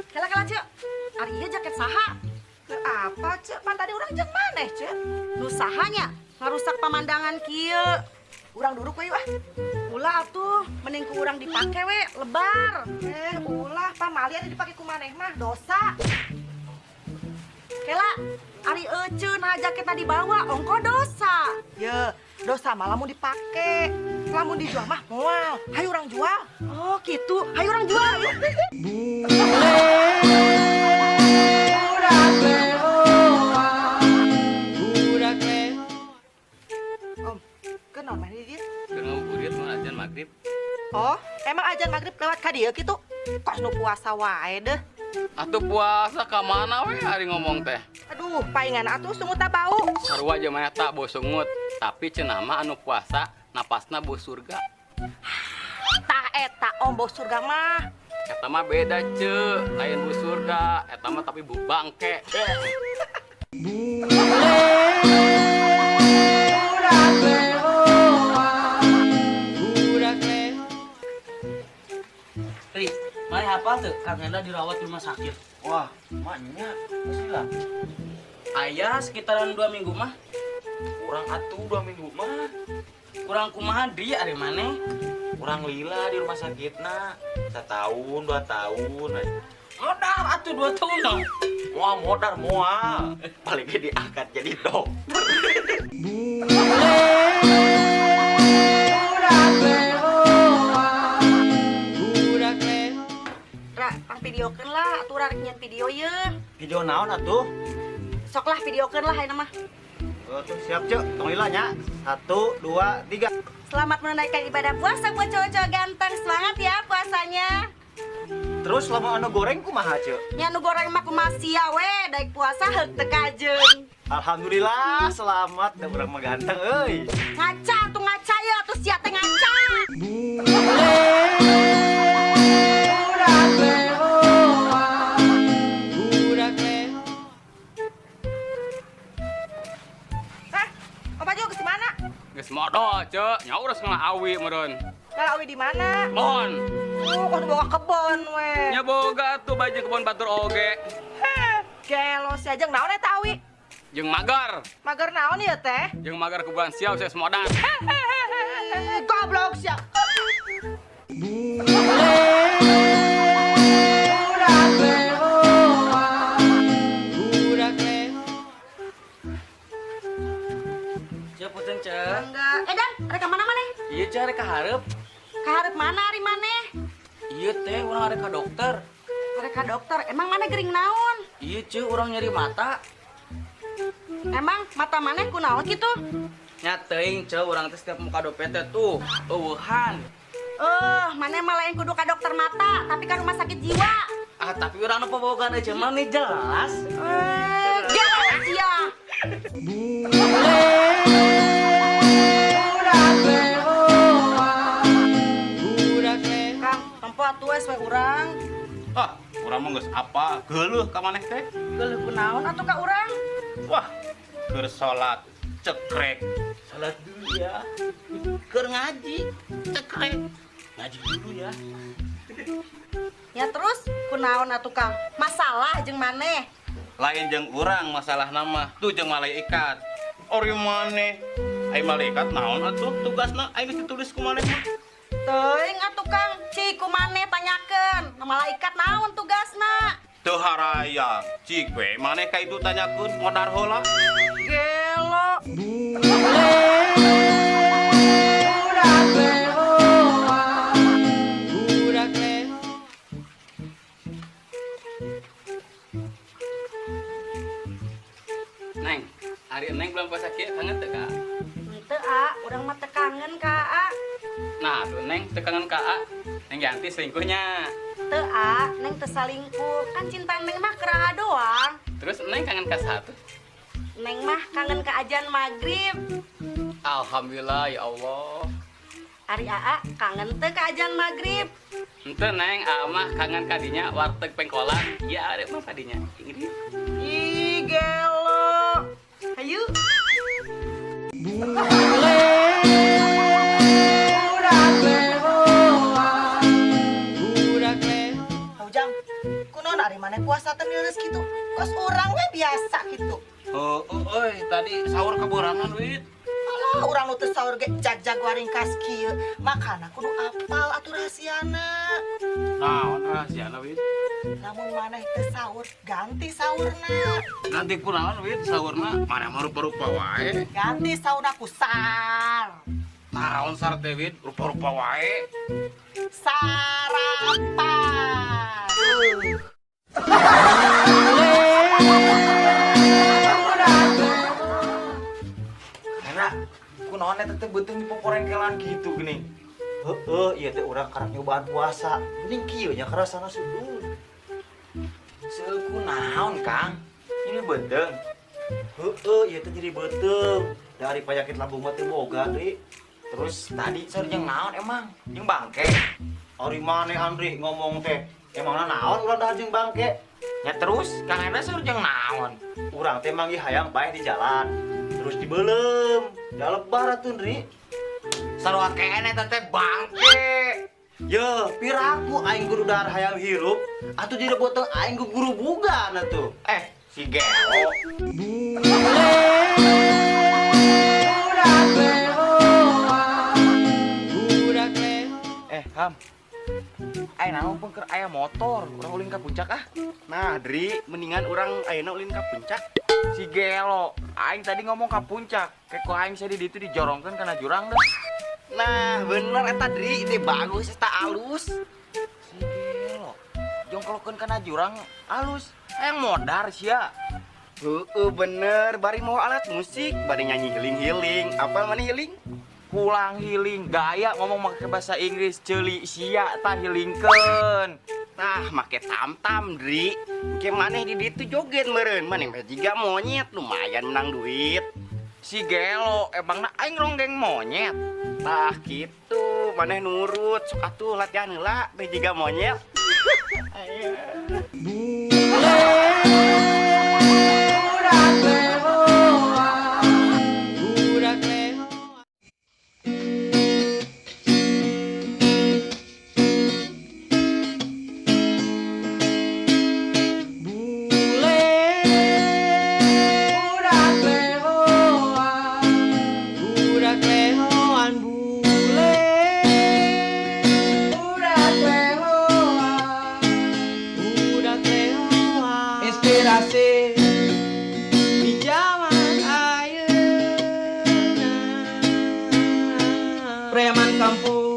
Kela kela, Ceu. Ari ieu jaket saha? Ke apa, Ceu? Pan tadi urang jeung maneh, Ceu. Nu sahanya ngarusak pamandangan kieu. Urang duruk we yuk ah. Ulah atuh, mending ku urang dipake we, lebar. Eh, ulah pamali ada dipake ku maneh mah dosa. Kela, ari eceun nah jaketna dibawa, ongko dosa. Ye, dosa mah lamun dipake. Lamun dijual mah moal. Hayu urang jual. Oh, gitu. Hayu urang jual. Om, ke naon maneh di dieu? Keur ngabuburit mun ajan maghrib. Oh, emang ajan maghrib lewat ka dieu kitu? Kos nu puasa wae deh. Atuh puasa ka mana we ari ngomong teh? Aduh, paingan atuh sungut bau. Sarua jeung maneh ta bau sungut, tapi cenah mah anu puasa napasna bau surga. Tah eta om bau surga mah. Eta mah beda, Ceu. Lain bau surga, eta mah tapi bau bangke. Ri, maneh hafal tuh Kang Hendra dirawat di rumah sakit. Wah, maknya pastilah. Ayah sekitaran 2 minggu mah. Kurang atuh 2 minggu mah. Kurang kumaha Dri ari maneh? Kurang lila di rumah sakitna. 1 tahun, 2 tahun. Modal atuh 2 tahun dong. Wah, modal moal. Palingnya diangkat jadi dokter. Ra, pang videokeun lah, atuh rarek nyian video ye. Video naon atuh? Sok lah videokeun lah ayeuna mah. Oh, tuh siap, Cuk. Tong lila nya. 1, 2, 3. Selamat menunaikan ibadah puasa buat cowok-cowok ganteng. Semangat ya puasanya. Terus lamun anu goreng kumaha, Cuk? Nya anu goreng mah kumaha sia we, daek puasa heuk teu kajeun. Alhamdulillah, selamat da urang mah ganteng euy. Ngaca tuh ngaca ya, atuh sia teh ngaca. Hah? Om Ajo geus di mana? Geus modal, Ceu. Nya urus ngala awi meureun. Ngala awi di mana? Kebon. Oh, kok boga kebon we. Nya boga atuh baju kebon batur oge. Heh, gelo sia jeung naon eta awi? Jeung magar. Magar naon ieu teh? Jeung magar kuburan siau sia semodan. Hehehe, goblok sia. Ceu punten, Ceu. Enggak. Eh Dan, rek ka mana maneh? Iya, Ceu, rek ka hareup. Ka hareup mana ari maneh? Iya teh, urang arek ka dokter. Arek ka dokter, emang maneh gering naon? Iya, Ceu, urang nyeri mata. Emang mata maneh kunaon kitu? Nya teuing, Ceu, urang teh setiap muka dompet teh tuh eueuhan. Eh, maneh mah lain kudu ka dokter mata, tapi ka rumah sakit jiwa. Ah, tapi urang nu pabogohan eueuh mah nih jelas. Eh, gelo sia. Kang, tempo atuh we urang. Ah, urang mah geus apa? Geuleuh ka maneh teh. Geuleuh kunaon atuh ka urang? Wah, keur salat cekrek. Salat dulu ya. Keur ngaji cekrek. Ngaji dulu ya. Ya terus kunaon atuh Kang? Masalah jeung maneh. Lain jeung urang masalah nama, tuh jeung malaikat. Ori maneh. Ai malaikat naon atuh tugasna aing geus ditulis ku maneh mah. Teuing atuh Kang, cik ku maneh tanyakeun. Malaikat naon tugasna? Teu haraya, cik we maneh ka itu tanyakeun modar heula. Gelo. Neng, ari Neng belum puasa kieu kangen teu ka? Henteu a, urang mah teu kangen ka a. Nah, tuh Neng teu kangen ka a. Neng Yanti selingkuhnya. Teu a, Neng teu salingkuh. Kan cinta Neng mah keur A doang. Terus Neng kangen ka saha tuh? Neng mah kangen ka ajan maghrib. Alhamdulillah ya Allah. Ari Aa kangen teu ka ajan maghrib. Henteu Neng, Aa mah kangen kadinya warteg pengkolan. Iya ari mah kadinya. Ini. Ih, gelo. Hayu. Ari maneh puasa teh nilus kitu. Kos urang we biasa kitu. Oh, euy, tadi sahur kaborangan, Wit. Alah, urang nu teu sahur ge jag-jag waringkas kieu. Makana kudu apal atuh rahasiana. Naon rahasiana, Wit? Lamun maneh teu sahur, ganti sahurna. Ganti kunaon, Wit, sahurna? Maneh mah rupa-rupa wae. Ganti sahurna ku sar. Naon sar teh, Wit? Rupa-rupa wae. Sarapan. Karena kunaon eta teh beuteung dipoporengkelan gitu geuning. Heeh, ieu teh urang karek nyobaan puasa. Geuning kieu nya karasana seueur. Seueur kunaon, Kang? Ini beuteung. Heeh, ieu teh nyeri beuteung. Dari penyakit lambung mah teu boga, Dri. Terus tadi sahur jeung naon emang? Jeung bangke. Ari maneh Andri ngomong teh, emangna naon urang dahar jeung bangke? Ya terus, Kang Hendra sahur jeung naon? Urang teh manggih hayang paeh di jalan. Terus dibeuleum. Da lebar atuh, Ndri. Sarua keneh eta teh bangke. Ye, piraku aing kudu dahar hayam hirup atuh jadi botong aing ku gurubugan atuh. Si gelo. Ham. Aing naon pun keur aya motor, urang ulin ka puncak ah. Nah, Dri, mendingan urang ayeuna ulin ka puncak. Si gelo, aing tadi ngomong ka puncak, kayak ku aing saya di ditu dijorongkeun kana jurang dah. Nah, bener eta Dri, ide bagus eta alus. Si gelo, jongklokeun kana jurang alus. Hayang modar sia. Heeh, bener, bari mau alat musik, bari nyanyi healing-healing. Apa mana healing? Pulang healing, gaya ngomong make bahasa Inggris, ceuli sia tah healingkeun. Tah, make tam-tam, Dri. Ke maneh di ditu joget meureun, maneh mah jiga monyet, lumayan menang duit. Si gelo, emangna aing ronggeng monyet. Tah gitu, maneh nurut, sok atuh latihan heula teh jiga monyet. Inspirasi di zaman ayeuna, preman kampung.